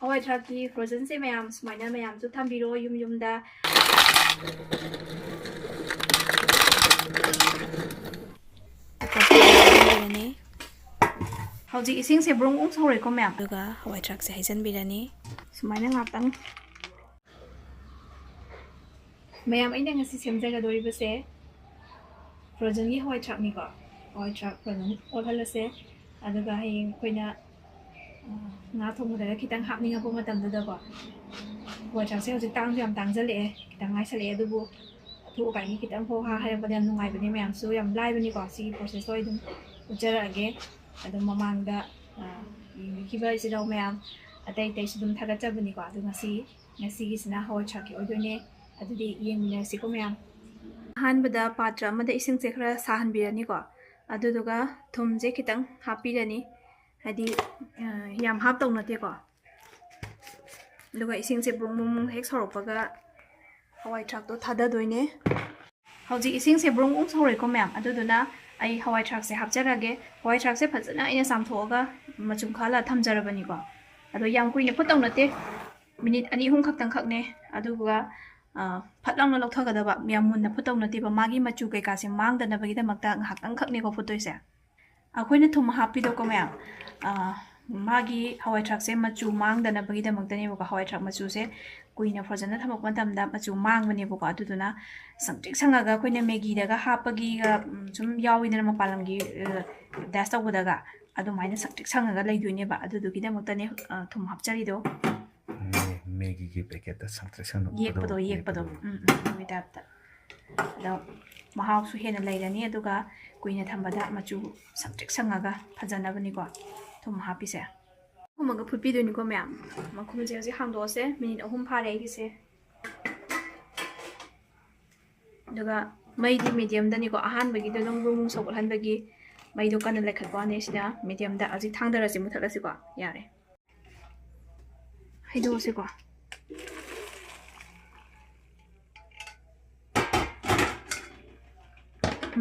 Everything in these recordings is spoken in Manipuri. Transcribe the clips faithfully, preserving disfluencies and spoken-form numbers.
ꯍꯋꯥꯏ ꯊ꯭ꯔꯥꯛꯀꯤ frozenꯁꯦ ꯃꯌꯥꯝ ꯁꯨꯃꯥꯏꯅ ꯃꯌꯥꯝꯁꯨ ꯊꯝꯕꯤꯔꯣ ꯌꯨꯝ ꯌꯨꯝꯗ꯫ ꯍꯧꯖꯤꯛ ꯏꯁꯤꯡꯁꯦ ꯕ꯭ꯔꯨꯡ ꯕ꯭ꯔꯨꯡ ꯁꯧꯔꯦꯀꯣ ꯃꯌꯥꯝ꯫ ꯑꯗꯨꯒ ꯍꯋꯥꯏ ꯊ꯭ꯔꯥꯛꯁꯦ ꯍꯩꯖꯤꯟꯕꯤꯔꯅꯤ꯫ ꯁꯨꯃꯥꯏꯅ ꯉꯥꯛꯇꯪ꯫ ꯃꯌꯥꯝ, ꯑꯩꯅ ꯉꯁꯤ ꯁꯦꯝꯖꯒꯗꯣꯔꯤꯕꯁꯦ frozenꯒꯤ ꯍꯋꯥꯏ ꯊ꯭ꯔꯥꯛꯅꯤꯀꯣ꯫ ꯍꯋꯥꯏ ꯊ꯭ꯔꯥꯛ frozen ꯑꯣꯜꯍꯜꯂꯁꯦ꯫ ꯑꯗꯨꯒ ꯍꯌꯦꯡ ꯑꯩꯈꯣꯏꯅ, ꯑ, ꯉꯥ ꯊꯣꯡꯕꯗꯒ ꯈꯤꯇꯪ ꯍꯥꯞꯅꯤꯡꯉꯛꯄ ꯃꯇꯝꯗꯨꯗꯀꯣ꯫ ꯍꯋꯥꯏ ꯊ꯭ꯔꯥꯛꯁꯦ ꯍꯧꯖꯤꯛ ꯇꯥꯡꯁꯨ ꯌꯥꯝ ꯇꯥꯡꯁꯤꯜꯂꯛꯑꯦ, ꯈꯤꯇꯪ ꯉꯥꯏꯁꯜꯂꯛꯑꯦ, ꯑꯗꯨꯕꯨ ꯑꯊꯨ ꯑꯀꯥꯏꯒꯤ ꯈꯤꯇꯪ ꯍꯣ ꯍꯥ ꯍꯥꯏꯔꯛꯄꯗ ꯌꯥꯝ ꯅꯨꯡꯉꯥꯏꯕꯅꯦ ꯃꯌꯥꯝꯁꯨ꯫ ꯌꯥꯝ ꯂꯥꯏꯕꯅꯤꯀꯣ꯫ ꯁꯤꯒꯤ processꯇꯣ ꯑꯩ ꯑꯗꯨꯝ ꯎꯠꯆꯔꯛꯑꯒꯦ꯫ ꯑꯗꯨꯝ ꯃꯃꯥꯡꯗ, ꯑ, ꯌꯦꯡꯕꯤꯈꯤꯕ ꯏꯆꯤꯜ ꯏꯅꯥꯎ ꯃꯌꯥꯝ ꯑꯇꯩ ꯑꯇꯩꯁꯨ ꯑꯗꯨꯝ ꯊꯥꯒꯠꯆꯕꯅꯤꯀꯣ꯫ ꯑꯗꯨ ꯉꯁꯤ, ꯉꯁꯤꯒꯤꯁꯤꯅ ꯍꯋꯥꯏ ꯊ꯭ꯔꯥꯛꯀꯤ ꯑꯣꯏꯗꯣꯏꯅꯦ꯫ ꯑꯗꯨꯗꯤ ꯌꯦꯡꯃꯤꯟꯅꯔꯁꯤꯀꯣ ꯃꯌꯥꯝ꯫ ꯑꯍꯥꯟꯕꯗ ꯄꯥꯇ꯭ꯔ ꯑꯃꯗ ꯏꯁꯤꯡꯁꯦ ꯈꯔ ꯁꯥꯍꯟꯕꯤꯔꯅꯤꯀꯣ꯫ ꯑꯗꯨꯗꯨꯒ ꯊꯨꯝꯁꯦ ꯈꯤꯇꯪ ꯍꯥꯞꯄꯤꯔꯅꯤ꯫ ꯍꯥꯏꯗꯤ, ꯑ, ꯌꯥꯝ ꯍꯥꯞꯇꯧ ꯅꯠꯇꯦꯀꯣ꯫ ꯑꯗꯨꯒ ꯏꯁꯤꯡꯁꯦ ꯕ꯭ꯔꯨꯡ ꯕ꯭ꯔꯨꯡ ꯍꯦꯛ ꯁꯧꯔꯛꯄꯒ ꯍꯋꯥꯏ ꯊ꯭ꯔꯥꯛꯇꯣ ꯊꯥꯗꯗꯣꯏꯅꯦ꯫ ꯍꯧꯖꯤꯛ ꯏꯁꯤꯡꯁꯦ ꯕ꯭ꯔꯨꯡ ꯕ꯭ꯔꯨꯡ ꯁꯧꯔꯦꯀꯣ ꯃꯌꯥꯝ꯫ ꯑꯗꯨꯗꯨꯅ ꯑꯩ ꯍꯋꯥꯏ ꯊ꯭ꯔꯥꯛꯁꯦ ꯍꯥꯞꯆꯔꯒꯦ꯫ ꯍꯋꯥꯏ ꯊ꯭ꯔꯥꯛꯁꯦ ꯐꯖꯅ ꯑꯩꯅ ꯆꯥꯝꯊꯣꯛꯑꯒ ꯃꯆꯨꯝ ꯈꯜꯂ ꯊꯝꯖꯔꯕꯅꯤꯀꯣ꯫ ꯑꯗꯣ ꯌꯥꯝ ꯀꯨꯏꯅ ꯐꯨꯠꯇꯧ ꯅꯠꯇꯦ, ꯃꯤꯅꯤꯠ ꯑꯅꯤ ꯑꯍꯨꯝ ꯈꯛꯇꯪ ꯈꯛꯅꯦ꯫ ꯑꯗꯨꯒ, ꯑ, ꯐꯠ ꯂꯥꯎꯅ ꯂꯧꯊꯒꯗꯕ, ꯌꯥꯝ ꯃꯨꯟꯅ ꯐꯨꯠꯇꯧ ꯅꯠꯇꯦꯕ꯫ ꯃꯥꯒꯤ ꯃꯆꯨ ꯀꯩꯀꯥꯁꯦ ꯃꯥꯡꯗꯅꯕꯒꯤꯗꯃꯛꯇ ꯉꯥꯏꯍꯥꯛꯇꯪ ꯈꯛꯅꯦꯀꯣ ꯐꯨꯠꯇꯣꯏꯁꯦ꯫ ꯑꯩꯈꯣꯏꯅ ꯊꯨꯝ ꯍꯥꯞꯄꯤꯗꯣꯀꯣ ꯃꯌꯥꯝ, ꯑ, ꯃꯥꯒꯤ ꯍꯋꯥꯏ ꯊ꯭ꯔꯥꯛꯁꯦ ꯃꯆꯨ ꯃꯥꯡꯗꯅꯕꯒꯤꯗꯃꯛꯇꯅꯦꯕꯀꯣ꯫ ꯍꯋꯥꯏ ꯊ꯭ꯔꯥꯛ ꯃꯆꯨꯁꯦ ꯀꯨꯏꯅ frozenꯗ ꯊꯝꯃꯛꯄ ꯃꯇꯝꯗ ꯃꯆꯨ ꯃꯥꯡꯕꯅꯦꯕꯀꯣ꯫ ꯑꯗꯨꯗꯨꯅ ꯁꯪꯇ꯭ꯔꯤꯛ ꯁꯪꯉꯒ ꯑꯩꯈꯣꯏꯅ ꯃꯦꯒꯤꯗꯒ ꯍꯥꯞꯄꯒꯤꯒ, ꯎꯝ, ꯁꯨꯝ ꯌꯥꯎꯋꯤꯗꯅ ꯃꯄꯥꯟ ꯂꯝꯒꯤ, ꯑ, dash ꯇꯧꯕꯗꯒ, ꯑꯗꯨꯃꯥꯏꯅ ꯁꯪꯇ꯭ꯔꯤꯛ ꯁꯪꯉꯒ ꯂꯩꯗꯣꯏꯅꯦꯕ꯫ ꯑꯗꯨꯗꯨꯒꯤꯗꯃꯛꯇꯅꯦ, ꯑ, ꯊꯨꯝ ꯍꯥꯞꯆꯔꯤꯗꯣ꯫ ꯃꯦ-, ꯃꯦꯒꯤꯒꯤ packetꯇ ꯁꯪꯇ꯭ꯔꯤꯛ ꯁꯪꯅ ꯌꯦꯛꯄꯗꯣ, ꯎꯕꯗꯣ, ꯌꯦꯛꯄꯗꯣ꯫ ꯌꯦꯛꯄꯗꯣ꯫ ꯎꯝ, ꯎꯝ, ꯑꯗꯨꯒꯤ typeꯇ꯫ ꯑꯗꯣ ꯃꯍꯥꯎꯁꯨ ꯍꯦꯟꯅ ꯂꯩꯔꯅꯤ, ꯑꯗꯨꯒ ꯀꯨꯏꯅ ꯊꯝꯕꯗ ꯃꯆꯨ ꯁꯪꯇ꯭ꯔꯤꯛ ꯁꯪꯉꯒ ꯐꯖꯅꯕꯅꯤꯀꯣ ꯊꯨꯝ ꯍꯥꯞꯄꯤꯁꯦ꯫ ꯊꯝꯃꯒ ꯐꯨꯠꯄꯤꯗꯣꯏꯅꯤꯀꯣ ꯃꯌꯥꯝ꯫ ꯃꯈꯨꯝꯁꯦ ꯍꯧꯖꯤꯛ ꯍꯥꯡꯗꯣꯛꯑꯁꯦ꯫ ꯃꯤꯅꯤꯠ ꯑꯍꯨꯝ ꯐꯥꯔꯦ ꯑꯩꯒꯤꯁꯦ꯫ ꯑꯗꯨꯒ ꯃꯩꯗꯤ mediumꯗꯅꯤꯀꯣ꯫ ꯑꯍꯥꯟꯕꯒꯤꯗꯣ ꯑꯗꯨꯝ ꯕ꯭ꯔꯨꯡ ꯕ꯭ꯔꯨꯡ ꯁꯧꯒꯠꯍꯟꯕꯒꯤ ꯃꯩꯗꯣ ꯀꯟꯅ ꯂꯩꯈꯠꯄ ꯋꯥꯅꯦ꯫ ꯁꯤꯗ mediumꯗ ꯍꯧꯖꯤꯛ ꯊꯥꯡꯗꯔꯁꯤ, ꯃꯨꯊꯠꯂꯁꯤꯀꯣ꯫ ꯌꯥꯔꯦ꯫ ꯍꯩꯗꯣꯛꯑꯁꯤꯀꯣ꯫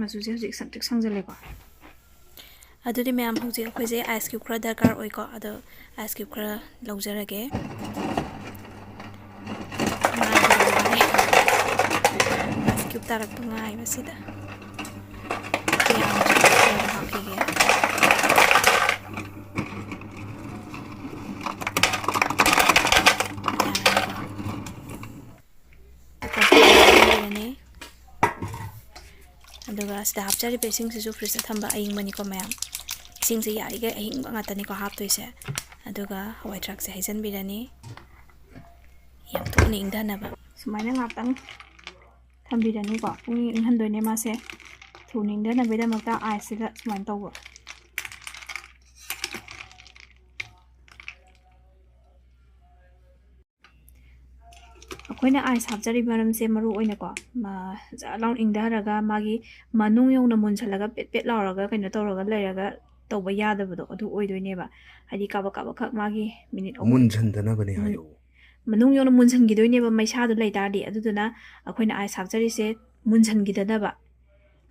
ꯃꯆꯨꯁꯦ ꯍꯧꯖꯤꯛ ꯁꯪꯇ꯭ꯔꯤꯛ ꯁꯪꯖꯜꯂꯦꯀꯣ꯫ ꯑꯗꯨꯗꯤ ꯃꯌꯥꯝ, ꯍꯧꯖꯤꯛ ꯑꯩꯈꯣꯏꯁꯦ ice cube ꯈꯔ ꯗꯔꯀꯥꯔ ꯑꯣꯏꯀꯣ꯫ ꯑꯗꯣ ice cube ꯈꯔ ꯂꯧꯖꯔꯒꯦ꯫ Ice cube ꯇꯥꯔꯛꯄ ꯉꯥꯏꯕꯁꯤꯗ꯫ ꯌꯥꯝꯅ ꯍꯥꯞꯈꯤꯒꯦ꯫ ꯌꯥꯔꯅꯤꯀꯣ꯫ ꯑꯗꯨꯒ ꯁꯤꯗ ꯍꯥꯞꯆꯔꯤꯕ ꯏꯁꯤꯡꯁꯤꯁꯨ fridgeꯇ ꯊꯝꯕ ꯑꯏꯪꯕꯅꯤꯀꯣ ꯃꯌꯥꯝ꯫ ꯏꯁꯤꯡꯁꯦ ꯌꯥꯔꯤꯈꯩ ꯑꯏꯪꯕ ꯉꯥꯛꯇꯅꯤꯀꯣ ꯍꯥꯞꯇꯣꯏꯁꯦ꯫ ꯑꯗꯨꯒ ꯍꯋꯥꯏ ꯊ꯭ꯔꯥꯛꯁꯦ ꯍꯩꯖꯤꯟꯕꯤꯔꯅꯤ꯫ ꯌꯥꯝ ꯊꯨꯅ ꯏꯪꯊꯅꯕ꯫ ꯁꯨꯃꯥꯏꯅ ꯉꯥꯛꯇꯪ ꯊꯝꯕꯤꯔꯅꯤꯀꯣ꯫ ꯄꯨꯡ ꯏꯪꯍꯟꯗꯣꯏꯅꯦ ꯃꯥꯁꯦ꯫ ꯊꯨꯅ ꯏꯪꯊꯅꯕꯒꯤꯗꯃꯛꯇ iceꯁꯤꯗ ꯁꯨꯃꯥꯏꯅ ꯇꯧꯕ꯫ ꯑꯩꯈꯣꯏꯅ ice ꯍꯥꯞꯆꯔꯤꯕ ꯃꯔꯝꯁꯦ ꯃꯔꯨ ꯑꯣꯏꯅꯀꯣ, ꯃ-, ꯖꯔ ꯂꯥꯎꯅ ꯏꯪꯊꯔꯒ ꯃꯥꯒꯤ ꯃꯅꯨꯡ ꯌꯧꯅ ꯃꯨꯟꯁꯜꯂꯒ ꯄꯦꯠ ꯄꯦꯠ ꯂꯥꯎꯔꯒ ꯀꯩꯅꯣ ꯇꯧꯔꯒ ꯂꯩꯔꯒ ꯇꯧꯕ ꯌꯥꯗꯕꯗꯣ ꯑꯗꯨ ꯑꯣꯏꯗꯣꯏꯅꯦꯕ꯫ ꯍꯥꯏꯗꯤ ꯀꯥꯕꯛ ꯀꯥꯕꯛꯈꯛ ꯃꯥꯒꯤ ꯃꯤꯅꯤꯠ ꯑꯍꯨꯝ ꯃꯨꯟꯁꯟꯗꯅꯕꯅꯦ ꯎꯝ꯫ ꯍꯥꯏꯌꯣ꯫ ꯃꯅꯨꯡ ꯌꯧꯅ ꯃꯨꯟꯁꯤꯟꯈꯤꯗꯣꯏꯅꯦꯕ ꯃꯩꯁꯥꯗꯣ ꯂꯩ ꯇꯥꯔꯗꯤ꯫ ꯑꯗꯨꯗꯨꯅ ꯑꯩꯈꯣꯏꯅ ice ꯍꯥꯞꯆꯔꯤꯁꯦ ꯃꯨꯟꯁꯤꯟꯈꯤꯗꯅꯕ꯫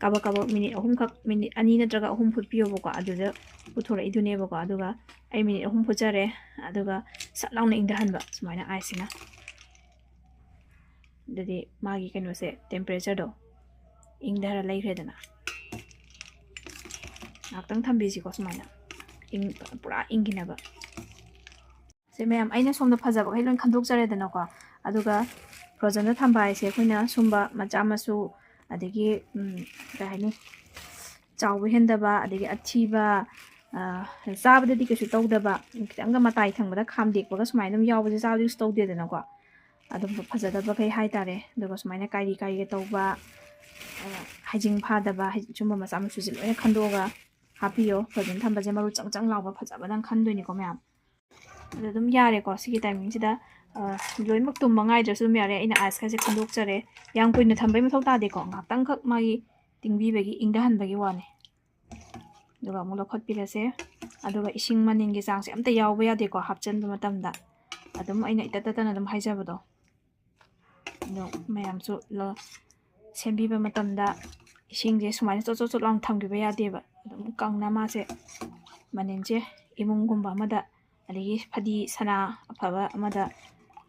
ꯀꯥꯕꯛ ꯀꯥꯕꯛ ꯃꯤꯅꯤꯠ ꯑꯍꯨꯝꯈꯛ, ꯃꯤꯅꯤꯠ ꯑꯅꯤ ꯅꯠꯇ꯭ꯔꯒ ꯑꯍꯨꯝ ꯐꯨꯠꯄꯤꯌꯣꯕꯀꯣ꯫ ꯑꯗꯨꯗ ꯄꯨꯊꯣꯔꯛꯏꯗꯨꯅꯦꯕꯀꯣ꯫ ꯑꯗꯨꯒ ꯑꯩ ꯃꯤꯅꯤꯠ ꯑꯍꯨꯝ ꯐꯨꯠꯆꯔꯦ꯫ ꯑꯗꯨꯒ ꯁꯠ ꯂꯥꯎꯅ ꯏꯪꯊꯍꯟꯕ ꯁꯨꯃꯥꯏꯅ iceꯁꯤꯅ꯫ ꯑꯗꯨꯗꯤ ꯃꯥꯒꯤ ꯀꯩꯅꯣꯁꯦ, temperatureꯗꯣ ꯏꯪꯊꯔ ꯂꯩꯈ꯭ꯔꯦꯗꯅ꯫ ꯉꯥꯛꯇꯪ ꯊꯝꯕꯤꯁꯤꯀꯣ ꯁꯨꯃꯥꯏꯅ꯫ ꯏꯪ-, ꯄꯨꯔꯥ ꯏꯪꯈꯤꯅꯕ꯫ ꯁꯦ ꯃꯌꯥꯝ, ꯑꯩꯅ ꯁꯣꯝꯗ ꯐꯖꯕꯈꯩ ꯂꯣꯏ ꯈꯟꯗꯣꯛꯆꯔꯦꯗꯅꯀꯣ꯫ ꯑꯗꯨꯒ frozenꯗ ꯊꯝꯕ ꯍꯥꯏꯁꯦ ꯑꯩꯈꯣꯏꯅ ꯁꯨꯝꯕ ꯃꯆꯥ ꯃꯁꯨ, ꯑꯗꯒꯤ, ꯎꯝ, ꯀꯩ ꯍꯥꯏꯅꯤ, ꯆꯥꯎꯕ ꯍꯦꯟꯗꯕ, ꯑꯗꯒꯤ ꯑꯊꯤꯕ, ꯑ, ꯆꯥꯕꯗꯗꯤ ꯀꯩꯁꯨ ꯇꯧꯗꯕ, ꯈꯤꯇꯪꯒ ꯃꯇꯥꯏ ꯊꯪꯕꯗ ꯈꯥꯝꯗꯦꯛꯄꯒ ꯁꯨꯃꯥꯏꯅ ꯑꯗꯨꯝ ꯌꯥꯎꯕꯁꯦ ꯆꯥꯕꯗꯤ ꯀꯩꯁꯨ ꯇꯧꯗꯦꯗꯅꯀꯣ꯫ ꯑꯗꯨꯝꯕ ꯐꯖꯗꯕꯈꯩ ꯍꯥꯏꯇꯥꯔꯦ꯫ ꯑꯗꯨꯒ ꯁꯨꯃꯥꯏꯅ ꯀꯥꯏꯔꯤ ꯀꯥꯏꯔꯤꯒ ꯇꯧꯕ, ꯑ, ꯍꯩꯖꯤꯡ ꯐꯥꯗꯕ, ꯍꯩ-, ꯁꯨꯝꯕ ꯃꯆꯥ ꯃꯁꯨꯁꯦ ꯂꯣꯏꯅ ꯈꯟꯗꯣꯛꯑꯒ ꯍꯥꯞꯄꯤꯌꯣ꯫ Frozen ꯊꯝꯕꯁꯦ ꯃꯔꯨ ꯆꯪ ꯆꯪ ꯂꯥꯎꯕ ꯐꯖꯕꯗꯪ ꯈꯟꯗꯣꯏꯅꯤꯀꯣ ꯃꯌꯥꯝ꯫ ꯑꯗꯨ ꯑꯗꯨꯝ ꯌꯥꯔꯦꯀꯣ꯫ ꯁꯤꯒꯤ timingꯁꯤꯗ, ꯑ, ꯂꯣꯏꯅꯃꯛ ꯇꯨꯝꯕ ꯉꯥꯏꯗ꯭ꯔꯁꯨ ꯑꯗꯨꯝ ꯌꯥꯔꯦ꯫ ꯑꯩꯅ iceꯀꯁꯦ ꯈꯟꯗꯣꯛꯆꯔꯦ꯫ ꯌꯥꯝ ꯀꯨꯏꯅ ꯊꯝꯕꯩ ꯃꯊꯧ ꯇꯥꯗꯦꯀꯣ꯫ ꯉꯥꯛꯇꯪꯈꯛ ꯃꯥꯒꯤ ꯇꯤꯡꯕꯤꯕꯒꯤ, ꯏꯪꯊꯍꯟꯕꯒꯤ ꯋꯥꯅꯤ꯫ ꯑꯗꯨꯒ ꯑꯃꯨꯛ ꯂꯧꯈꯠꯄꯤꯔꯁꯦ꯫ ꯑꯗꯨꯒ ꯏꯁꯤꯡ ꯃꯅꯤꯟꯒꯤ ꯆꯥꯡꯁꯦ ꯑꯝꯇ ꯌꯥꯎꯕ ꯌꯥꯗꯦꯀꯣ ꯍꯥꯞꯆꯤꯟꯕ ꯃꯇꯝꯗ꯫ ꯑꯗꯨꯝ ꯑꯩꯅ ꯏꯇꯠ ꯇꯠꯇꯅ ꯑꯗꯨꯝ ꯍꯥꯏꯖꯕꯗꯣ꯫ ꯑꯗꯣ ꯃꯌꯥꯝꯁꯨ ꯂꯣ-, ꯁꯦꯝꯕꯤꯕ ꯃꯇꯝꯗ ꯏꯁꯤꯡꯁꯦ ꯁꯨꯃꯥꯏꯅ ꯆꯣꯠ ꯆꯣꯠ ꯆꯣꯠ ꯂꯥꯎꯅ ꯊꯝꯈꯤꯕ ꯌꯥꯗꯦꯕ꯫ ꯑꯗꯨꯝ ꯀꯪꯅ ꯃꯥꯁꯦ ꯃꯅꯤꯟꯁꯦ ꯏꯃꯨꯡꯒꯨꯝꯕ ꯑꯃꯗ, ꯑꯗꯒꯤ ꯐꯗꯤ ꯁꯅꯥ ꯑꯐꯕ ꯑꯃꯗ,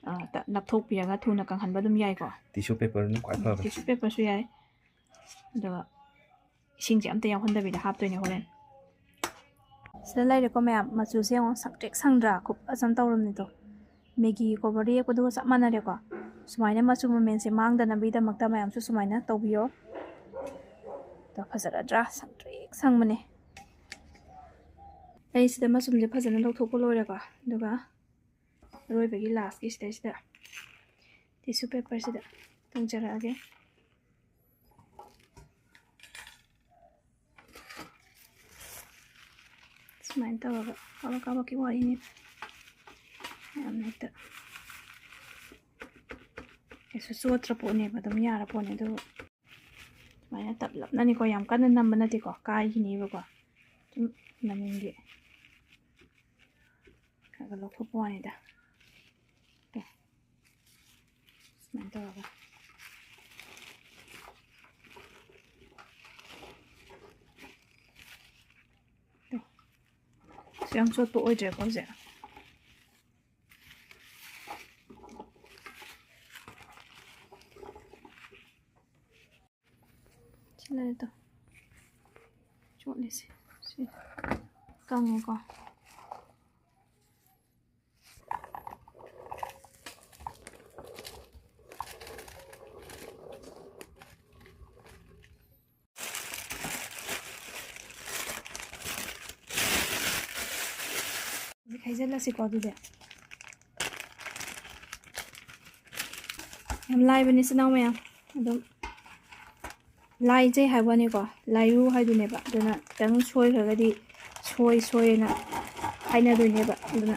ꯑ, ꯇ-, ꯅꯞꯊꯣꯛꯄꯤꯔꯒ ꯊꯨꯅ ꯀꯪꯍꯟꯕ ꯑꯗꯨꯝ ꯌꯥꯏꯀꯣ꯫ Tissue paperꯅ ꯈ꯭ꯋꯥꯏ ꯐꯕꯅꯤ꯫ Tissue paperꯁꯨ ꯌꯥꯏ꯫ ꯑꯗꯨꯒ ꯏꯁꯤꯡꯁꯦ ꯑꯝꯇ ꯌꯥꯎꯍꯟꯗꯕꯤꯗ ꯍꯥꯞꯇꯣꯏꯅꯦ ꯍꯣꯔꯦꯟ꯫ ꯁꯤꯗ ꯂꯩꯔꯦꯀꯣ ꯃꯌꯥꯝ, ꯃꯆꯨꯁꯦ ꯌꯦꯡꯉꯣ, ꯁꯪꯇ꯭ꯔꯤꯛ ꯁꯪꯗ꯭ꯔꯥ? ꯈꯨꯞ ꯐꯖꯅ ꯇꯧꯔꯝꯅꯤꯗꯣ꯫ ꯃꯦꯒꯤ ꯀꯣꯕꯔꯗ ꯌꯦꯛꯄꯗꯨꯒ ꯆꯞ ꯃꯥꯟꯅꯔꯦꯀꯣ꯫ ꯁꯨꯃꯥꯏꯅ ꯃꯆꯨ ꯃꯃꯦꯟꯁꯦ ꯃꯥꯡꯗꯅꯕꯒꯤꯗꯃꯛꯇ ꯃꯌꯥꯝꯁꯨ ꯁꯨꯃꯥꯏꯅ ꯇꯧꯕꯤꯌꯣ꯫ ꯑꯗꯣ ꯐꯖꯔꯗ꯭ꯔꯥ? ꯁꯪꯇ꯭ꯔꯤꯛ ꯁꯪꯕꯅꯦ꯫ ꯑꯩ ꯁꯤꯗ ꯃꯆꯨꯝꯁꯦ ꯐꯖꯅ ꯂꯧꯊꯣꯛꯄ ꯂꯣꯏꯔꯦꯀꯣ꯫ ꯑꯗꯨꯒ ꯑꯔꯣꯏꯕꯒꯤ ꯂꯥꯁꯀꯤ ꯁꯤꯗꯩꯁꯤꯗ ꯇꯤꯁꯨ ꯄꯦꯄꯔꯁꯤꯗ ꯇꯧꯖꯔꯛꯑꯒꯦ꯫ ꯁꯨꯃꯥꯏꯅ ꯇꯧꯔꯒ ꯀꯥꯕꯛ ꯀꯥꯕꯛꯀꯤ ꯋꯥꯔꯤꯅꯤ꯫ ꯌꯥꯝꯅ ꯍꯦꯛꯇ ꯀꯩꯁꯨ ꯆꯣꯠꯇ꯭ꯔ ꯄꯣꯠꯅꯦꯕ, ꯑꯗꯨꯝ ꯌꯥꯔ ꯄꯣꯠꯅꯦ꯫ ꯑꯗꯨꯕꯨ ꯁꯨꯃꯥꯏꯅ ꯇꯞꯂꯞꯅꯅꯤꯀꯣ, ꯌꯥꯝ ꯀꯟꯅ ꯅꯝꯕ ꯅꯠꯇꯦꯀꯣ, ꯀꯥꯏꯈꯤꯅꯦꯕꯀꯣ꯫ ꯁꯨꯝ ꯃꯅꯤꯡꯒꯤ ꯈꯔ ꯈꯔ ꯂꯧꯊꯣꯛꯄ ꯋꯥꯅꯤꯗ꯫ ꯇꯣ꯫ ꯁꯨꯃꯥꯏꯅ ꯇꯧꯔꯒ꯫ ꯇꯣ꯫ ꯁꯤ ꯌꯥꯝ ꯆꯣꯠꯄ ꯑꯣꯏꯗ꯭ꯔꯦꯀꯣ ꯍꯧꯖꯤꯛ꯫ ꯁꯤ ꯂꯩꯔꯦ ꯇꯣ꯫ ꯆꯣꯠꯂꯤꯁꯦ꯫ ꯁꯤ ꯀꯪꯉꯦꯀꯣ꯫ ꯍꯧꯖꯤꯛ ꯍꯩꯖꯤꯜꯂꯁꯤꯀꯣ ꯑꯗꯨꯗꯤ꯫ ꯌꯥꯝ ꯂꯥꯏꯕꯅꯤ ꯏꯆꯤꯟ ꯏꯅꯥꯎ ꯃꯌꯥꯝ꯫ ꯑꯗꯨꯝ ꯂꯥꯏꯖꯩ ꯍꯥꯏꯕ ꯋꯥꯅꯤꯀꯣ, ꯂꯥꯏꯔꯨ ꯍꯥꯏꯗꯨꯅꯦꯕ꯫ ꯑꯗꯨꯅ ꯈꯤꯇꯪ ꯁꯣꯏꯈ꯭ꯔꯒꯗꯤ ꯁꯣꯏ ꯁꯣꯏꯅ ꯍꯥꯏꯅꯗꯣꯏꯅꯦꯕ꯫ ꯑꯗꯨꯅ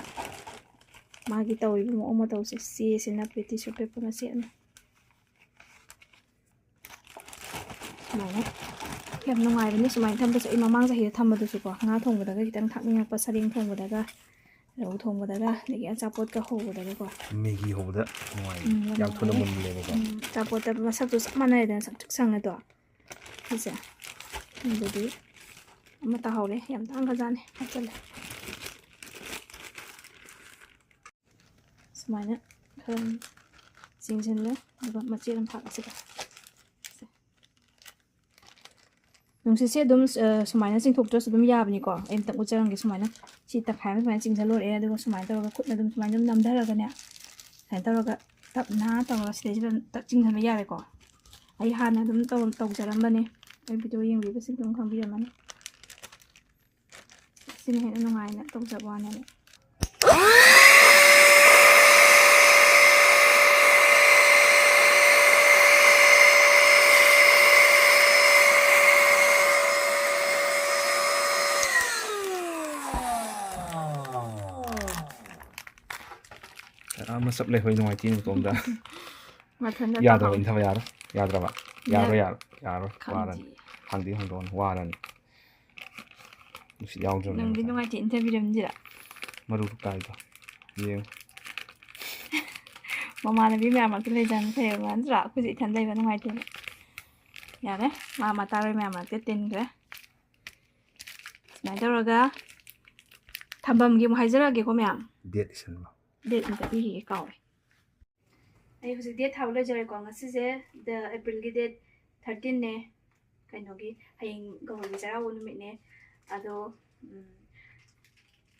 ꯃꯥꯒꯤ ꯇꯧꯔꯤꯕ ꯃꯑꯣꯡ ꯃꯇꯧꯁꯦ, ꯆꯦꯁꯦ ꯅꯞꯄꯦ, ꯇꯤꯁꯨ ꯄꯦꯄꯔ ꯃꯆꯦꯠ ꯑꯃ꯫ ꯁꯨꯃꯥꯏꯅ ꯌꯥꯝ ꯅꯨꯡꯉꯥꯏꯕꯅꯦ ꯁꯨꯃꯥꯏꯅ ꯊꯝꯕꯁꯦ꯫ ꯑꯩ ꯃꯃꯥꯡ ꯆꯍꯤꯗ ꯊꯝꯕꯗꯨꯁꯨꯀꯣ, ꯉꯥ ꯊꯣꯡꯕꯗꯒ ꯈꯤꯇꯪ ꯊꯥꯛꯅꯤꯡꯉꯛꯄ, ꯁꯔꯦꯡ ꯊꯣꯡꯕꯗꯒ, ꯔꯧ ꯊꯣꯡꯕꯗꯒ, ꯑꯗꯒꯤ ꯑꯆꯥꯄꯣꯠꯀ ꯍꯧꯕꯗꯒꯀꯣ꯫ ꯃꯦꯒꯤ ꯍꯧꯕꯗ ꯅꯨꯡꯉꯥꯏ꯫ ꯎꯝ, ꯌꯥꯝ ꯌꯥꯝ ꯊꯨꯅ ꯅꯨꯡꯉꯥꯏꯌꯦ꯫ ꯃꯨꯜꯂꯦꯕꯀꯣ꯫ ꯎꯝ, ꯑꯆꯥꯄꯣꯠꯇ ꯃꯁꯛꯇꯨ ꯆꯞ ꯃꯥꯟꯅꯔꯦꯗꯅ, ꯁꯪꯇ꯭ꯔꯤꯛ ꯁꯪꯉꯦꯗꯣ꯫ ꯁꯤꯁꯦ꯫ ꯑꯗꯨꯗꯤ ꯑꯃ ꯇꯥꯍꯧꯔꯦ, ꯌꯥꯝ ꯇꯥꯡꯈ꯭ꯔꯖꯥꯠꯅꯤ꯫ ꯍꯥꯞꯆꯜꯂꯦ꯫ ꯁꯨꯃꯥꯏꯅ ꯈꯔ ꯆꯤꯡꯁꯤꯜꯂꯦ, ꯑꯗꯨꯒ ꯃꯆꯦꯠ ꯑꯃ ꯊꯥꯛꯑꯁꯤꯗ꯫ ꯅꯨꯡꯁꯤꯠꯁꯦ ꯑꯗꯨꯝ, ꯑ, ꯁꯨꯃꯥꯏꯅ ꯆꯤꯡꯊꯣꯛꯇ꯭ꯔꯁꯨ ꯑꯗꯨꯝ ꯌꯥꯕꯅꯤꯀꯣ꯫ ꯑꯩ ꯑꯝꯇꯪ ꯎꯠꯆꯔꯝꯒꯦ꯫ ꯁꯨꯃꯥꯏꯅ ꯁꯤ ꯇꯪꯈꯥꯏ ꯑꯃ ꯁꯨꯃꯥꯏꯅ ꯆꯤꯡꯁꯤꯜꯂꯨꯔꯦ, ꯑꯗꯨꯒ ꯁꯨꯃꯥꯏꯅ ꯇꯧꯔꯒ ꯈꯨꯠꯅ ꯑꯗꯨꯝ ꯁꯨꯃꯥꯏꯅ ꯑꯗꯨꯝ ꯅꯝꯊꯔꯒꯅꯦ, ꯁꯨꯃꯥꯏꯅ ꯇꯧꯔꯒ ꯇꯞꯅ ꯇꯧꯔꯒ ꯁꯤꯗꯩꯁꯤꯗ ꯇꯛ ꯆꯤꯡꯁꯤꯟꯕ ꯌꯥꯔꯦꯀꯣ꯫ ꯑꯩ ꯍꯥꯟꯅ ꯑꯗꯨꯝ ꯇꯧ-, ꯇꯧꯖꯔꯝꯕꯅꯦ꯫ ꯑꯩ ꯚꯤꯗꯤꯑꯣ ꯌꯦꯡꯕꯤꯕꯁꯤꯡ ꯑꯗꯨꯝ ꯈꯪꯕꯤꯔꯝꯃꯅꯤ꯫ ꯁꯤꯅ ꯍꯦꯟꯅ ꯅꯨꯡꯉꯥꯏꯅ ꯇꯧꯖꯕ ꯋꯥꯅꯦꯕ꯫ ꯑꯥ, ꯃꯁꯛ ꯂꯩꯍꯣꯏ ꯅꯨꯡꯉꯥꯏꯇꯦ ꯅꯇꯣꯝꯗ꯫ ꯃꯊꯟꯇ ꯌꯥꯗ꯭ꯔꯕ, ꯇꯥꯍꯧ-, ꯏꯟꯊꯕ ꯌꯥꯔꯣꯏ꯫ ꯌꯥꯗ꯭ꯔꯕ? ꯌꯥꯔꯣꯏ, ꯅꯠ-, ꯌꯥꯔꯣꯏ, ꯌꯥꯔꯣꯏ, ꯋꯥꯔꯅꯤ꯫ ꯈꯪꯗꯦ꯫ ꯍꯥꯡꯗꯤ ꯍꯥꯡꯗꯣꯛꯑꯅꯤ, ꯋꯥꯔꯅꯤ꯫ ꯅꯨꯡꯁꯤꯠ ꯌꯥꯎꯗ꯭ꯔꯕꯅꯤꯅ ꯅꯨꯡꯗꯤ ꯉꯁꯥꯏ꯫ ꯅꯨꯡꯉꯥꯏꯇꯦ, ꯏꯟꯊꯕꯤꯔꯝꯁꯤꯔ? ꯃꯔꯨ ꯀꯥꯏꯗꯣ ꯌꯦꯡꯉꯨ꯫ ꯃꯃꯥꯟꯅꯕꯤ ꯃꯌꯥꯝ ꯃꯔꯛꯇ ꯂꯩꯖꯕꯅ ꯐꯩꯌꯦꯕ, ꯅꯠꯇ꯭ꯔꯥ? ꯑꯩꯈꯣꯏꯁꯦ ꯏꯊꯟ ꯂꯩꯕ ꯅꯨꯡꯉꯥꯏꯇꯦꯕ꯫ ꯌꯥꯔꯦ, ꯃꯥ ꯃꯇꯥꯔꯣꯏ ꯃꯌꯥꯝ ꯃꯔꯛꯇ ꯇꯤꯟꯈ꯭ꯔꯦ꯫ ꯁꯨꯃꯥꯏꯅ ꯇꯧꯔꯒ ꯊꯝꯕꯝꯒꯤ ꯑꯃꯨꯛ ꯍꯥꯏꯖꯔꯛꯑꯒꯦꯀꯣ, ꯃꯌꯥꯝ꯫ ꯗꯦꯠ ꯏꯁꯟꯕ꯫ ꯗꯦꯠ ꯑꯝꯇ ꯄꯤꯈꯤꯒꯦ, ꯀꯥꯎꯔꯦ꯫ ꯑꯩ ꯍꯧꯖꯤꯛ ꯗꯦꯠ ꯊꯥꯕ ꯂꯣꯏꯖꯔꯦꯀꯣ꯫ ꯉꯁꯤꯁꯦ the April ꯒꯤ date thirteen ꯅꯦ꯫ ꯀꯩꯅꯣꯒꯤ, ꯍꯌꯦꯡ ꯒꯧꯔꯒꯤ ꯆꯩꯔꯥꯎꯕ ꯅꯨꯃꯤꯠꯅꯦ꯫ ꯑꯗꯣ, ꯎꯝ,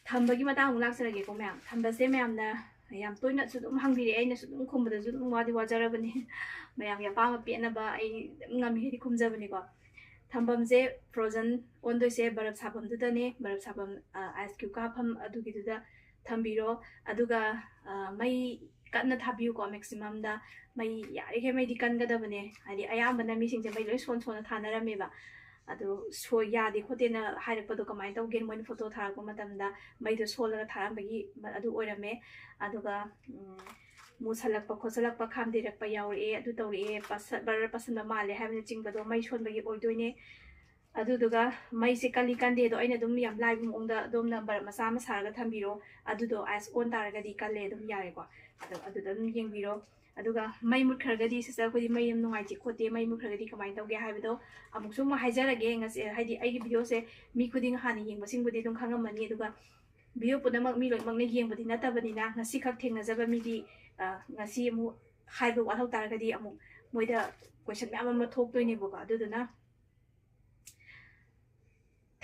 ꯊꯝꯕꯒꯤ ꯃꯇꯥꯡ ꯑꯃꯨꯛ ꯂꯥꯛꯆꯔꯒꯦꯀꯣ, ꯃꯌꯥꯝ꯫ ꯊꯝꯕꯁꯦ ꯃꯌꯥꯝꯅ ꯌꯥꯝ ꯇꯣꯏꯅꯁꯨ ꯑꯗꯨꯝ ꯍꯪꯕꯤꯔꯛꯑꯦ, ꯑꯩꯅꯁꯨ ꯑꯗꯨꯝ ꯈꯨꯝꯕꯗꯁꯨ ꯑꯗꯨꯝ ꯋꯥꯗꯤ ꯋꯥꯖꯔꯕꯅꯤ꯫ ꯃꯌꯥꯝꯒꯤ ꯑꯄꯥꯝꯕ ꯄꯦꯟꯅꯕ ꯑꯩ ꯑꯗꯨꯝ ꯉꯝꯃꯤꯈꯩꯗꯤ ꯈꯨꯝꯖꯕꯅꯤꯀꯣ꯫ ꯊꯝꯕꯝꯁꯦ frozen ꯑꯣꯟꯗꯣꯏꯁꯦ ꯕꯔꯞ ꯁꯥꯐꯝꯗꯨꯗꯅꯦ, ꯕꯔꯞ ꯁꯥꯐꯝ, ꯑ, ice cube ꯀꯥꯞꯐꯝ ꯑꯗꯨꯒꯤꯗꯨꯗ ꯊꯝꯕꯤꯔꯣ꯫ ꯑꯗꯨꯒ, ꯑ, ꯃꯩ ꯀꯟꯅ ꯊꯥꯕꯤꯌꯨꯀꯣ, maximum ꯗ꯫ ꯃꯩ ꯌꯥꯔꯤꯈꯩ ꯃꯩꯗꯤ ꯀꯟꯒꯗꯕꯅꯦ, ꯍꯥꯏꯗꯤ ꯑꯌꯥꯝꯕꯅ ꯃꯤꯁꯤꯡꯁꯦ ꯃꯩ ꯂꯣꯏ ꯁꯣꯟ ꯁꯣꯟꯅ ꯊꯥꯅꯔꯝꯃꯦꯕ꯫ ꯑꯗꯣ ꯁꯣꯏ-, ꯌꯥꯗꯦ ꯈꯣꯠꯇꯦꯅ ꯍꯥꯏꯔꯛꯄꯗꯣ ꯀꯃꯥꯏꯅ ꯇꯧꯒꯦ? ꯃꯣꯏꯅ ꯐꯣꯇꯣ ꯊꯥꯔꯛꯄ ꯃꯇꯝꯗ ꯃꯩꯗꯣ ꯁꯣꯜꯂꯒ ꯊꯥꯔꯝꯕꯒꯤ ꯃ-, ꯑꯗꯨ ꯑꯣꯏꯔꯝꯃꯦ꯫ ꯑꯗꯨꯒ, ꯎꯝ, ꯃꯨꯁꯜꯂꯛꯄ ꯈꯣꯠꯆꯜꯂꯛꯄ, ꯈꯥꯝꯗꯩꯔꯛꯄ ꯌꯥꯎꯔꯛꯑꯦ, ꯑꯗꯨ ꯇꯧꯔꯛꯑꯦ, ꯄꯠꯁ-, ꯕꯔ ꯄꯠꯁꯟꯕ ꯃꯥꯜꯂꯦ ꯍꯥꯏꯕꯅꯆꯤꯡꯕꯗꯣ ꯃꯩ ꯁꯣꯟꯕꯒꯤ ꯑꯣꯏꯗꯣꯏꯅꯦ꯫ ꯑꯗꯨꯗꯨꯒ ꯃꯩꯁꯦ ꯀꯜꯂꯤ ꯀꯟꯗꯦꯗꯣ ꯑꯩꯅ ꯑꯗꯨꯝ ꯌꯥꯝ ꯂꯥꯏꯕ ꯃꯑꯣꯡꯗ ꯑꯗꯣꯝꯅ ꯕꯜꯕ ꯃꯆꯥ ꯑꯃ ꯁꯥꯔꯒ ꯊꯝꯕꯤꯔꯣ꯫ ꯑꯗꯨꯗꯣ ꯑꯥꯏꯁ ꯑꯣꯟ ꯇꯥꯔꯒꯗꯤ ꯀꯜꯂꯦ ꯑꯗꯨꯝ ꯌꯥꯔꯦꯀꯣ꯫ ꯑꯗꯣ ꯑꯗꯨꯗ ꯑꯗꯨꯝ ꯌꯦꯡꯕꯤꯔꯣ꯫ ꯑꯗꯨꯒ ꯃꯩ ꯃꯨꯠꯈ꯭ꯔꯒꯗꯤ, ꯁꯤꯁꯇꯔ, ꯑꯩꯈꯣꯏꯗꯤ ꯃꯩ ꯌꯥꯝ ꯅꯨꯡꯉꯥꯏꯇꯦ ꯈꯣꯠꯇꯦ, ꯃꯩ ꯃꯨꯠꯈ꯭ꯔꯒꯗꯤ ꯀꯃꯥꯏꯅ ꯇꯧꯒꯦ ꯍꯥꯏꯕꯗꯣ ꯑꯃꯨꯛꯁꯨ ꯑꯃꯨꯛ ꯍꯥꯏꯖꯔꯒꯦ꯫ ꯉꯁꯤ, ꯍꯥꯏꯗꯤ, ꯑꯩꯒꯤ ꯚꯤꯗꯤꯑꯣꯁꯦ ꯃꯤ ꯈꯨꯗꯤꯡ ꯍꯥꯟꯅ ꯌꯦꯡꯕꯁꯤꯡꯕꯨꯗꯤ ꯑꯗꯨꯝ ꯈꯪꯉꯝꯃꯅꯤ꯫ ꯑꯗꯨꯒ ꯚꯤꯗꯤꯑꯣ ꯄꯨꯝꯅꯃꯛ ꯃꯤ ꯂꯣꯏꯅꯃꯛꯅ ꯌꯦꯡꯕꯗꯤ ꯅꯠꯇꯕꯅꯤꯅ, ꯉꯁꯤꯈꯛ ꯊꯦꯡꯅꯖꯕ ꯃꯤꯗꯤ, ꯑ, ꯉꯁꯤ ꯑꯃꯨꯛ ꯍꯥꯏꯕ ꯋꯥꯠꯍꯧ ꯇꯥꯔꯒꯗꯤ ꯑꯃꯨꯛ ꯃꯣꯏꯗ ꯀꯣꯏꯁꯟ ꯃꯌꯥꯝ ꯑꯃ ꯊꯣꯛꯇꯣꯏꯅꯦꯕꯀꯣ꯫ ꯑꯗꯨꯗꯨꯅ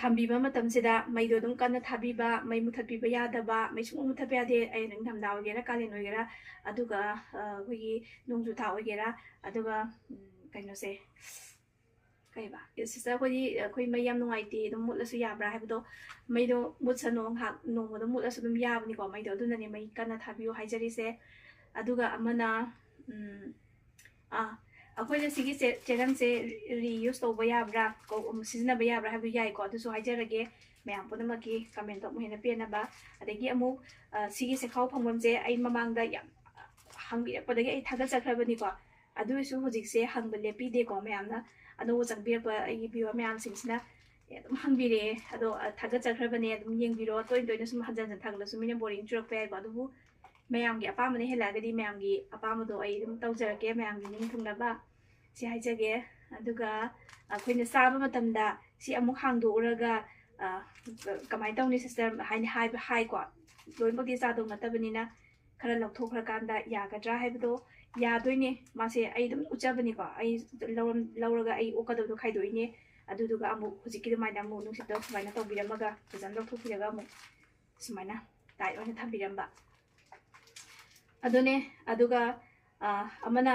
ꯊꯝꯕꯤꯕ ꯃꯇꯝꯁꯤꯗ ꯃꯩꯗꯣ ꯑꯗꯨꯝ ꯀꯟꯅ ꯊꯥꯕꯤꯕ, ꯃꯩ ꯃꯨꯊꯠꯄꯤꯕ ꯌꯥꯗꯕ, ꯃꯩ ꯁꯨꯡꯃꯨꯠ ꯃꯨꯊꯠꯄ ꯌꯥꯗꯦ꯫ ꯑꯩ ꯅꯤꯡꯊꯝꯊꯥ ꯑꯣꯏꯒꯦꯔꯥ ꯀꯥꯂꯦꯟ ꯑꯣꯏꯒꯦꯔꯥ, ꯑꯗꯨꯒ, ꯑ, ꯑꯩꯈꯣꯏꯒꯤ ꯅꯣꯡꯖꯨ ꯊꯥ ꯑꯣꯏꯒꯦꯔꯥ, ꯑꯗꯨꯒ, ꯎꯝ, ꯀꯩꯅꯣꯁꯦ, ꯀꯩꯕ, ꯁꯤꯁꯇꯔ, ꯑꯩꯈꯣꯏꯗꯤ, ꯑꯩꯈꯣꯏ ꯃꯩ ꯌꯥꯝ ꯅꯨꯡꯉꯥꯏꯇꯦ, ꯑꯗꯨꯝ ꯃꯨꯠꯂꯁꯨ ꯌꯥꯕ꯭ꯔꯥ ꯍꯥꯏꯕꯗꯣ, ꯃꯩꯗꯣ ꯃꯨꯠꯁꯅꯣ, ꯉꯥꯏꯍꯥꯛ ꯅꯣꯡꯃꯗ ꯃꯨꯠꯂꯁꯨ ꯑꯗꯨꯝ ꯌꯥꯕꯅꯤꯀꯣ ꯃꯩꯗꯣ꯫ ꯑꯗꯨꯅꯅꯦ ꯃꯩ ꯀꯟꯅ ꯊꯥꯕꯤꯌꯨ ꯍꯥꯏꯖꯔꯤꯁꯦ꯫ ꯑꯗꯨꯒ ꯑꯃꯅ, ꯎꯝ, ꯑꯥ, ꯑꯩꯈꯣꯏꯅ ꯁꯤꯒꯤ ꯆꯦ-, ꯆꯦꯔꯪꯁꯦ reuse ꯇꯧꯕ ꯌꯥꯕ꯭ꯔꯥ, ꯀꯧ-, ꯎꯝ, ꯁꯤꯖꯤꯟꯅꯕ ꯌꯥꯕ꯭ꯔꯥ ꯍꯥꯏꯕꯗꯨ ꯌꯥꯏꯀꯣ꯫ ꯑꯗꯨꯁꯨ ꯍꯥꯏꯖꯔꯒꯦ ꯃꯌꯥꯝ ꯄꯨꯝꯅꯃꯛꯀꯤ comment ꯑꯃꯨꯛ ꯍꯦꯟꯅ ꯄꯦꯟꯅꯕ꯫ ꯑꯗꯒꯤ ꯑꯃꯨꯛ, ꯑ, ꯁꯤꯒꯤ ꯆꯦꯈꯥꯎ ꯐꯪꯐꯝꯁꯦ ꯑꯩ ꯃꯃꯥꯡꯗ ꯌꯥꯝ ꯍꯪꯕꯤꯔꯛꯄꯗꯒꯤ ꯑꯩ ꯊꯥꯒꯠꯆꯈ꯭ꯔꯕꯅꯤꯀꯣ꯫ ꯑꯗꯨ ꯑꯣꯏꯔꯁꯨ ꯍꯧꯖꯤꯛꯁꯦ ꯍꯪꯕ ꯂꯦꯞꯄꯤꯗꯦꯀꯣ꯫ ꯃꯌꯥꯝꯅ, ꯑꯅꯧꯕ ꯆꯪꯕꯤꯔꯛꯄ ꯑꯩꯒꯤ viewer ꯃꯌꯥꯝꯁꯤꯡꯁꯤꯅ ꯑꯗꯨꯝ ꯍꯪꯕꯤꯔꯛꯑꯦ꯫ ꯑꯗꯣ, ꯑ, ꯊꯥꯒꯠꯆꯈ꯭ꯔꯕꯅꯦ, ꯑꯗꯨꯝ ꯌꯦꯡꯕꯤꯔꯣ꯫ ꯇꯣꯏꯅ ꯇꯣꯏꯅ ꯁꯨꯝ ꯍꯟꯖꯟ ꯍꯟꯖꯟ ꯊꯥꯒꯠꯂꯁꯨ ꯃꯤꯅ boring ꯆꯨꯔꯛꯄ ꯌꯥꯏꯀꯣ꯫ ꯑꯗꯨꯕꯨ ꯃꯌꯥꯝꯒꯤ ꯑꯄꯥꯝꯕꯅ ꯍꯦꯜꯂꯛꯑꯒꯗꯤ ꯃꯌꯥꯝꯒꯤ ꯑꯄꯥꯝꯕꯗꯣ ꯑꯩ ꯑꯗꯨꯝ ꯇꯧꯖꯔꯛꯀꯦ, ꯃꯌꯥꯝꯒꯤ ꯅꯤꯡ ꯊꯨꯡꯅꯕ꯫ ꯁꯤ ꯍꯥꯏꯖꯒꯦ꯫ ꯑꯗꯨꯒ ꯑꯩꯈꯣꯏꯅ ꯆꯥꯕ ꯃꯇꯝꯗ ꯁꯤ ꯑꯃꯨꯛ ꯍꯥꯡꯗꯣꯛꯎꯔꯒ, ꯑ, ꯀꯃꯥꯏꯅ ꯇꯧꯅꯤ, ꯁꯤꯁꯇꯔ? ꯍꯥꯏꯅ ꯍꯥꯏꯕ, ꯍꯥꯏꯀꯣ꯫ ꯂꯣꯏꯅꯃꯛꯇꯤ ꯆꯥꯗꯧ ꯅꯠꯇꯕꯅꯤꯅ ꯈꯔ ꯂꯧꯊꯣꯛꯈ꯭ꯔꯀꯥꯟꯗ ꯌꯥꯒꯗ꯭ꯔꯥ ꯍꯥꯏꯕꯗꯣ ꯌꯥꯗꯣꯏꯅꯦ꯫ ꯃꯥꯁꯦ ꯑꯩ ꯑꯗꯨꯝ ꯎꯠꯆꯕꯅꯤꯀꯣ꯫ ꯑꯩ ꯂꯧꯔꯝ-, ꯂꯧꯔꯒ ꯑꯩ ꯑꯣꯛꯀꯗꯕꯗꯣ ꯈꯥꯏꯗꯣꯛꯏꯅꯦ꯫ ꯑꯗꯨꯗꯨꯒ ꯑꯃꯨꯛ ꯍꯧꯖꯤꯛꯀꯤ ꯑꯗꯨꯃꯥꯏꯅ ꯑꯃꯨꯛ ꯅꯨꯡꯁꯤꯠꯇꯣ ꯁꯨꯃꯥꯏꯅ ꯇꯧꯕꯤꯔꯝꯃꯒ ꯐꯖꯅ ꯂꯧꯊꯣꯛꯄꯤꯔꯒ ꯑꯃꯨꯛ ꯁꯨꯃꯥꯏꯅ tight ꯑꯣꯏꯅ ꯊꯝꯕꯤꯔꯝꯕ꯫ ꯑꯗꯨꯅꯦ꯫ ꯑꯗꯨꯒ, ꯑ, ꯑꯃꯅ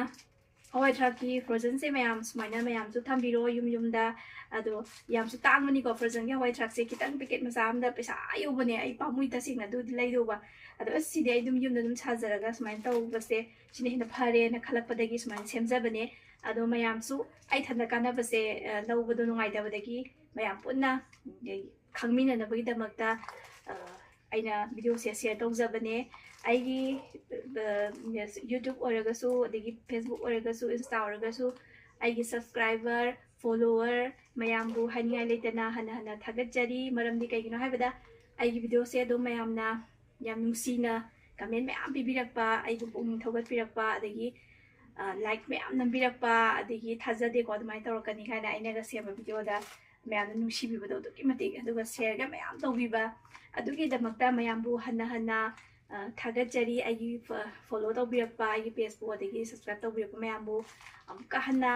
ꯍꯋꯥꯏ ꯊ꯭ꯔꯥꯛꯀꯤ frozenꯁꯦ ꯃꯌꯥꯝ ꯁꯨꯃꯥꯏꯅ ꯃꯌꯥꯝꯁꯨ ꯊꯝꯕꯤꯔꯣ ꯌꯨꯝ ꯌꯨꯝꯗ꯫ ꯑꯗꯣ ꯌꯥꯝꯁꯨ ꯇꯥꯡꯕꯅꯤꯀꯣ frozenꯒꯤ ꯍꯋꯥꯏ ꯊ꯭ꯔꯥꯛꯁꯦ꯫ ꯈꯤꯇꯪ packet ꯃꯆꯥ ꯑꯃꯗ ꯄꯩꯁꯥ ꯑꯥ ꯌꯧꯕꯅꯦ꯫ ꯑꯩ ꯄꯥꯝꯃꯨꯏ ꯇꯁꯦꯡꯅ ꯑꯗꯨꯗꯤ ꯂꯩꯗꯧꯕ꯫ ꯑꯗꯣ ꯑꯁ, ꯁꯤꯗꯤ ꯑꯩ ꯑꯗꯨꯝ ꯌꯨꯝꯗ ꯑꯗꯨꯝ ꯁꯥꯖꯔꯒ ꯁꯨꯃꯥꯏꯅ ꯇꯧꯕꯁꯦ ꯁꯤꯅ ꯍꯦꯟꯅ ꯐꯔꯦꯅ ꯈꯜꯂꯛꯄꯗꯒꯤ ꯁꯨꯃꯥꯏꯅ ꯁꯦꯝꯖꯕꯅꯦ꯫ ꯑꯗꯣ ꯃꯌꯥꯝꯁꯨ ꯑꯩ ꯏꯊꯟꯗ ꯀꯥꯟꯅꯕꯁꯦ, ꯑ, ꯂꯧꯕꯗꯣ ꯅꯨꯡꯉꯥꯏꯇꯕꯗꯒꯤ ꯃꯌꯥꯝ ꯄꯨꯟꯅ, ꯑ, ꯈꯪꯃꯤꯟꯅꯅꯕꯒꯤꯗꯃꯛꯇ, ꯑ, ꯑꯩꯅ videoꯁꯦ share ꯇꯧꯖꯕꯅꯦ꯫ ꯑꯩꯒꯤ, ꯑ, YouTube ꯑꯣꯏꯔꯒꯁꯨ, ꯑꯗꯒꯤ Facebook ꯑꯣꯏꯔꯒꯁꯨ, Insta ꯑꯣꯏꯔꯒꯁꯨ, ꯑꯩꯒꯤ subscriber ꯐꯣꯂꯣꯋꯔ ꯃꯌꯥꯝꯕꯨ ꯍꯥꯏꯅꯤꯡꯉꯥꯏ ꯂꯩꯇꯅ ꯍꯟꯅ ꯍꯟꯅ ꯊꯥꯒꯠꯆꯔꯤ꯫ ꯃꯔꯝꯗꯤ ꯀꯩꯒꯤꯅꯣ ꯍꯥꯏꯕꯗ ꯑꯩꯒꯤ ꯚꯤꯗꯤꯑꯣꯁꯦ ꯑꯗꯨꯝ ꯃꯌꯥꯝꯅ ꯌꯥꯝ ꯅꯨꯡꯁꯤꯅ ꯀꯃꯦꯟ ꯃꯌꯥꯝ ꯄꯤꯕꯤꯔꯛꯄ, ꯑꯩꯕꯨ ꯄꯨꯛꯅꯤꯡ ꯊꯧꯒꯠꯄꯤꯔꯛꯄ, ꯑꯗꯒꯤ ꯂꯥꯏꯛ ꯃꯌꯥꯝ ꯅꯝꯕꯤꯔꯛꯄ, ꯑꯗꯒꯤ ꯊꯥꯖꯗꯦꯀꯣ ꯑꯗꯨꯃꯥꯏꯅ ꯇꯧꯔꯛꯀꯅꯤ ꯍꯥꯏꯅ ꯑꯩꯅꯒ ꯁꯦꯝꯕ ꯚꯤꯗꯤꯑꯣꯗ ꯃꯌꯥꯝꯅ ꯅꯨꯡꯁꯤꯕꯤꯕꯗꯣ ꯑꯗꯨꯛꯀꯤ ꯃꯇꯤꯛ, ꯑꯗꯨꯒ ꯁꯦꯌꯔꯒ ꯃꯌꯥꯝ ꯇꯧꯕꯤꯕ, ꯑꯗꯨꯒꯤꯗꯃꯛꯇ ꯃꯌꯥꯝꯕꯨ ꯍꯟꯅ ꯍꯟꯅ ꯊꯥꯒꯠꯆꯔꯤ꯫ ꯑꯩꯒꯤ ꯐꯣꯂꯣ ꯇꯧꯕꯤꯔꯛꯄ, ꯑꯩꯒꯤ ꯄꯦꯖꯄꯨ ꯑꯗꯒꯤ ꯁꯕꯁꯀ꯭ꯔꯥꯏꯕ ꯇꯧꯕꯤꯔꯛꯄ ꯃꯌꯥꯝꯕꯨ ꯑꯃꯨꯛꯀ ꯍꯟꯅ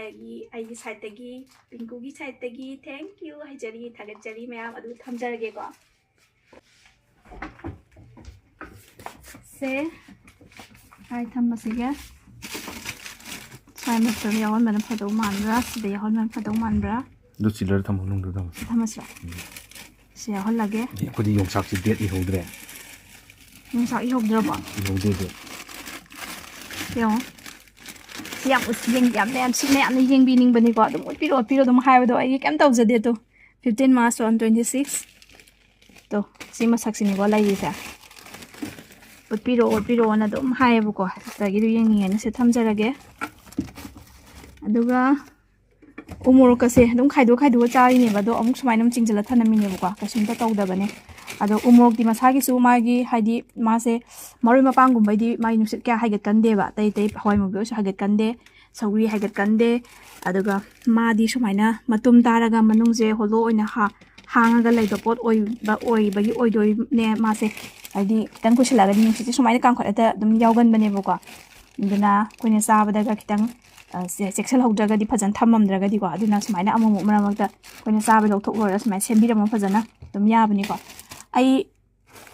ꯑꯩꯒꯤ ꯑꯩꯒꯤ ꯁꯥꯏꯠꯇꯒꯤ, ꯄꯤꯡꯀꯨꯒꯤ ꯁꯥꯏꯠꯇꯒꯤ thank you ꯍꯥꯏꯖꯔꯤ, ꯊꯥꯒꯠꯆꯔꯤ ꯃꯌꯥꯝ꯫ ꯑꯗꯨ ꯊꯝꯖꯔꯒꯦꯀꯣ꯫ ꯁꯦ, ꯀꯥꯏ ꯊꯝꯃꯁꯤꯒꯦ? ꯁ꯭ꯋꯥꯏ ꯃꯔꯛꯇ ꯌꯥꯎꯍꯟꯕꯅ ꯐꯗꯧ ꯃꯥꯟꯕ꯭ꯔꯥ, ꯁꯤꯗ ꯌꯥꯎꯍꯟꯕꯅ ꯐꯗꯧ ꯃꯥꯟꯕ꯭ꯔꯥ? ꯑꯗꯨ ꯆꯤꯜꯂꯔ ꯊꯝꯃꯣ, ꯅꯨꯡꯗ ꯊꯝꯃꯣ꯫ ꯊꯝꯃꯁꯤꯔꯣ? ꯁꯤ ꯌꯥꯎꯍꯜꯂꯒꯦ꯫ ꯑꯦ, ꯑꯩꯈꯣꯏꯗꯤ ꯌꯣꯡꯆꯥꯛꯁꯤ ꯗꯦꯠ ꯏꯍꯧꯗ꯭ꯔꯦ꯫ ꯌꯣꯡꯆꯥꯛ ꯏꯍꯧꯗ꯭ꯔꯕꯣ? ꯏꯍꯧꯗꯦ ꯑꯗꯨ꯫ ꯌꯦꯡꯉꯣ꯫ ꯁꯤ ꯌꯥꯝ ꯎꯠ-, ꯌꯦꯡ-, ꯌꯥꯝ ꯃꯌꯥꯝ ꯁꯤ ꯃꯌꯥꯝꯅ ꯌꯦꯡꯕꯤꯅꯤꯡꯕꯅꯤꯀꯣ꯫ ꯑꯗꯨꯝ ꯎꯠꯄꯤꯔꯛꯑꯣ, ꯎꯠꯄꯤꯔꯛꯑꯣ ꯑꯗꯨꯝ ꯍꯥꯏꯕꯗꯣ ꯑꯩꯒꯤ ꯀꯩꯝ ꯇꯧꯖꯗꯦ꯫ ꯑꯗꯣ fifteen March two thousand twenty-six꯫ ꯇꯣ, ꯁꯤ ꯃꯁꯛꯁꯤꯅꯤꯀꯣ ꯂꯩꯔꯤꯁꯦ꯫ ꯎꯠꯄꯤꯔꯛꯑꯣ, ꯎꯠꯄꯤꯔꯛꯑꯣꯅ ꯑꯗꯨꯝ ꯍꯥꯏꯌꯦꯕꯀꯣ꯫ ꯁꯤꯗꯒꯤꯗꯨ ꯌꯦꯡꯅꯤꯡꯉꯦꯅ ꯁꯤ ꯊꯝꯖꯔꯒꯦ꯫ ꯑꯗꯨꯒ ꯎ ꯃꯣꯔꯣꯛꯀꯁꯦ ꯑꯗꯨꯝ ꯈꯥꯏꯗꯣꯛ ꯈꯥꯏꯗꯣꯛꯑ ꯆꯥꯔꯤꯅꯦꯕ, ꯑꯗꯣ ꯑꯃꯨꯛ ꯁꯨꯃꯥꯏꯅ ꯑꯃꯨꯛ ꯆꯤꯡꯁꯤꯜꯂ ꯊꯝꯂꯝꯃꯤꯅꯦꯕꯀꯣ, ꯀꯩꯁꯨꯝꯇ ꯇꯧꯗꯕꯅꯦ꯫ ꯑꯗꯣ ꯎ ꯃꯣꯔꯣꯛꯇꯤ ꯃꯁꯥꯒꯤꯁꯨ ꯃꯥꯒꯤ, ꯍꯥꯏꯗꯤ, ꯃꯥꯁꯦ ꯃꯔꯣꯏ ꯃꯄꯥꯡꯒꯨꯝꯕꯩꯗꯤ ꯃꯥꯒꯤ ꯅꯨꯡꯁꯤꯠ ꯀꯌꯥ ꯍꯥꯏꯒꯠꯀꯟꯗꯦꯕ, ꯑꯇꯩ ꯑꯇꯩ ꯍꯋꯥꯏ ꯃꯨꯕꯤ ꯑꯣꯏꯔꯁꯨ ꯍꯥꯏꯒꯠꯀꯟꯗꯦ, ꯁꯧꯒ꯭ꯔꯤ ꯍꯥꯏꯒꯠꯀꯟꯗꯦ꯫ ꯑꯗꯨꯒ ꯃꯥꯗꯤ ꯁꯨꯃꯥꯏꯅ ꯃꯇꯨꯝ ꯇꯥꯔꯒ ꯃꯅꯨꯡꯁꯦ hollow ꯑꯣꯏꯅ ꯍꯥ-, ꯍꯥꯡꯉꯒ ꯂꯩꯕ ꯄꯣꯠ ꯑꯣꯏꯕ, ꯑꯣꯏꯕꯒꯤ ꯑꯣꯏꯗꯣꯏꯅꯦ ꯃꯥꯁꯦ꯫ ꯍꯥꯏꯗꯤ ꯈꯤꯇꯪ ꯀꯨꯏꯁꯜꯂꯛꯑꯒꯗꯤ ꯅꯨꯡꯁꯤꯠꯁꯦ ꯁꯨꯃꯥꯏꯅ ꯀꯥꯝꯈꯠꯂꯒ ꯑꯗꯨꯝ ꯌꯥꯎꯒꯟꯕꯅꯦꯕꯀꯣ꯫ ꯑꯗꯨꯅ ꯑꯩꯈꯣꯏꯅ ꯆꯥꯕꯗꯒ ꯈꯤꯇꯪ, ꯑ, ꯆꯦ-, ꯆꯦꯛꯁꯤꯜꯍꯧꯗ꯭ꯔꯒꯗꯤ, ꯐꯖꯅ ꯊꯝꯃꯝꯗ꯭ꯔꯒꯗꯤꯀꯣ, ꯑꯗꯨꯅ ꯁꯨꯃꯥꯏꯅ ꯑꯃꯨꯛ ꯑꯃꯨꯛ ꯃꯔꯛ ꯃꯔꯛꯇ ꯑꯩꯈꯣꯏꯅ ꯆꯥꯕ ꯂꯧꯊꯣꯛ ꯂꯣꯏꯔꯒ ꯁꯨꯃꯥꯏꯅ ꯁꯦꯝꯕꯤꯔꯝꯃꯣ, ꯐꯖꯅ ꯑꯗꯨꯝ ꯌꯥꯕꯅꯤꯀꯣ꯫ ꯑꯩ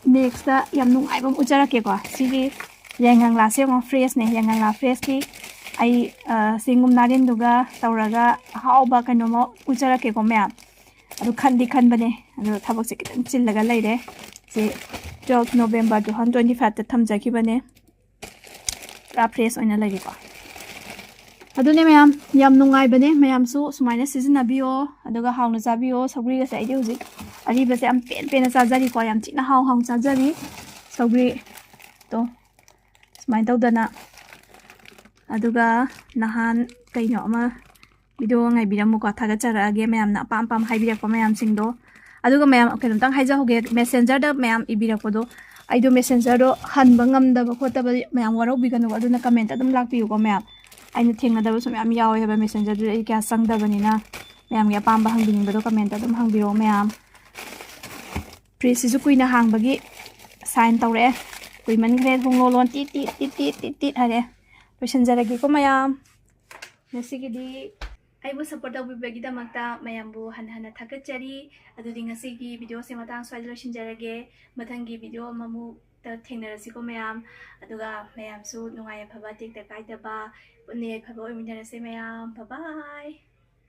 next ꯌꯥꯝ ꯅꯨꯡꯉꯥꯏꯕ ꯑꯃ ꯎꯠꯆꯔꯛꯀꯦꯀꯣ꯫ ꯁꯤꯒꯤ ꯌꯥꯏꯉꯪꯂꯥꯁꯦ ꯌꯦꯡꯉꯣ, fresh ꯅꯦ꯫ ꯌꯥꯏꯉꯪꯂꯥ fresh ꯀꯤ ꯑꯩ, ꯑ, ꯆꯦꯡꯒꯨꯝ ꯅꯥꯔꯤꯟꯗꯨꯒ ꯇꯧꯔꯒ ꯑꯍꯥꯎꯕ ꯀꯩꯅꯣꯝꯃ ꯎꯠꯆꯔꯛꯀꯦꯀꯣ ꯃꯌꯥꯝ꯫ ꯑꯗꯨ ꯈꯟꯗꯤ ꯈꯟꯕꯅꯦ, ꯑꯗꯣ ꯊꯕꯛꯁꯦ ꯈꯤꯇꯪ ꯆꯤꯜꯂꯒ ꯂꯩꯔꯦ꯫ ꯁꯤ twelve November two thousand twenty five ꯇ ꯊꯝꯖꯈꯤꯕꯅꯦ꯫ ꯄꯨꯔꯥ fresh ꯑꯣꯏꯅ ꯂꯩꯔꯦꯀꯣ꯫ ꯑꯗꯨꯅꯦ ꯃꯌꯥꯝ, ꯌꯥꯝ ꯅꯨꯡꯉꯥꯏꯕꯅꯦ꯫ ꯃꯌꯥꯝꯁꯨ ꯁꯨꯃꯥꯏꯅ ꯁꯤꯖꯤꯟꯅꯕꯤꯌꯣ, ꯑꯗꯨꯒ ꯍꯥꯎꯅ ꯆꯥꯕꯤꯌꯣ꯫ ꯁꯧꯒ꯭ꯔꯤꯒꯁꯦ ꯑꯩꯗꯤ ꯍꯧꯖꯤꯛ ꯑꯔꯤꯕꯁꯦ ꯌꯥꯝ ꯄꯦꯟ ꯄꯦꯟꯅ ꯆꯥꯖꯔꯤꯀꯣ, ꯌꯥꯝ ꯊꯤꯅ ꯍꯥꯎ ꯍꯥꯎ ꯆꯥꯖꯔꯤ ꯁꯧꯒ꯭ꯔꯤ꯫ ꯇꯣ, ꯁꯨꯃꯥꯏꯅ ꯇꯧꯗꯅ꯫ ꯑꯗꯨꯒ ꯅꯍꯥꯟ ꯀꯩꯅꯣ ꯑꯃ video ꯉꯥꯏꯕꯤꯔꯝꯃꯨꯀꯣ꯫ ꯊꯥꯒꯠꯆꯔꯛꯑꯒꯦ ꯃꯌꯥꯝꯅ ꯑꯄꯥꯝ ꯑꯄꯥꯝ ꯍꯥꯏꯕꯤꯔꯛꯄ ꯃꯌꯥꯝꯁꯤꯡꯗꯣ꯫ ꯑꯗꯨꯒ ꯃꯌꯥꯝ ꯀꯩꯅꯣꯝꯇꯪ ꯍꯥꯏꯖꯍꯧꯒꯦ, messenger ꯗ ꯃꯌꯥꯝ ꯏꯕꯤꯔꯛꯄꯗꯣ, ꯑꯩꯗꯣ messenger ꯗꯣ ꯍꯟꯕ ꯉꯝꯗꯕ ꯈꯣꯠꯇꯕ ꯃꯌꯥꯝ ꯋꯥꯔꯧꯕꯤꯒꯅꯨ, ꯑꯗꯨꯅ comment ꯑꯗꯨꯝ ꯂꯥꯛꯄꯤꯌꯨꯀꯣ ꯃꯌꯥꯝ꯫ ꯑꯩꯅ ꯊꯦꯡꯅꯗꯕꯁꯨ ꯃꯌꯥꯝ ꯌꯥꯎꯋꯦ ꯍꯥꯏꯕ, messenger ꯗꯨꯗ ꯑꯩ ꯀꯌꯥ ꯆꯪꯗꯕꯅꯤꯅ꯫ ꯃꯌꯥꯝꯒꯤ ꯑꯄꯥꯝꯕ ꯍꯪꯕꯤꯅꯤꯡꯕꯗꯣ comment ꯑꯗꯨꯝ ꯍꯪꯕꯤꯔꯛꯑꯣ ꯃꯌꯥꯝ꯫ Fridge ꯁꯤꯁꯨ ꯀꯨꯏꯅ ꯍꯥꯡꯕꯒꯤ sign ꯇꯧꯔꯛꯑꯦ꯫ ꯀꯨꯏꯃꯟꯈ꯭ꯔꯦ, ꯊꯣꯡ ꯂꯣꯜꯂꯣ, ꯇꯤꯠ ꯇꯤꯠ ꯇꯤꯠ ꯇꯤꯠ ꯇꯤꯠ ꯇꯤꯠ ꯍꯥꯏꯔꯦ꯫ ꯂꯣꯏꯁꯤꯟꯖꯔꯒꯦꯀꯣ ꯃꯌꯥꯝ꯫ ꯉꯁꯤꯒꯤꯗꯤ ꯑꯩꯕꯨ support ꯇꯧꯕꯤꯕꯒꯤꯗꯃꯛꯇ ꯃꯌꯥꯝꯕꯨ ꯍꯟꯅ ꯍꯟꯅ ꯊꯥꯒꯠꯆꯔꯤ꯫ ꯑꯗꯨꯗꯤ ꯉꯁꯤꯒꯤ video ꯁꯦ ꯃꯇꯥꯡ ꯁ꯭ꯋꯥꯏꯗ ꯂꯣꯏꯁꯤꯟꯖꯔꯒꯦ꯫ ꯃꯊꯪꯒꯤ video ꯑꯃꯃꯨꯛꯇ ꯊꯦꯡꯅꯔꯁꯤꯀꯣ ꯃꯌꯥꯝ꯫ ꯑꯗꯨꯒ ꯃꯌꯥꯝꯁꯨ ꯅꯨꯡꯉꯥꯏ ꯌꯥꯏꯐꯕ ꯇꯦꯛꯇ ꯀꯥꯏꯗꯕ, ꯄꯨꯟꯅ ꯌꯥꯏꯐꯕ ꯑꯣꯏꯃꯤꯟꯅꯔꯁꯦ ꯃꯌꯥꯝ꯫ Bye bye꯫